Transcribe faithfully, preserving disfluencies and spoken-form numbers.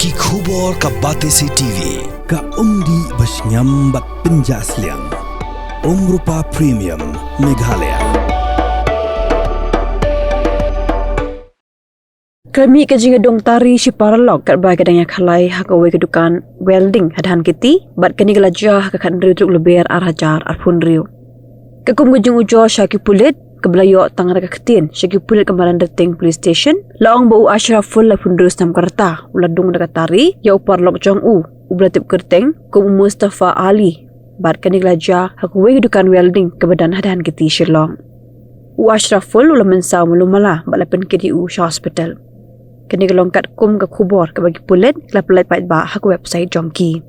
Ki khubor ka Batesi T V, ka umdih ba shngiam bad pynjah sliang. Umrupa Premium, Meghalaya. Ka la mih ka jingïadong tari shi paralok katba ka dang ïakhalai ha kawei ka dukan welding ha Dhankheti, bad kane ka la jia ha ka khathynriew tarik Lber ar hajar arphew hynriew. Ka kum ka jingujor sha ki pulit, kaba la ïoh tang da ka ktien sha ki pulit ka Madan Rting Police Station, la ong ba u Ashraful, laiphew hynriew snem ka rta, u la dung da ka tari ïa u paralok jong u, uba la tip kyrteng kum u Mustafa Ali, bad kane ka la jia ha kawei ka dukan welding kaba don ha Dhankheti, Shillong. U Ashraful u la mynsaw malu mala bad la pynkit ïa u sha hospital. Kane ka long katkum ka khubor kaba ki pulit ki la pynlait paidbah ha ka website jong ki.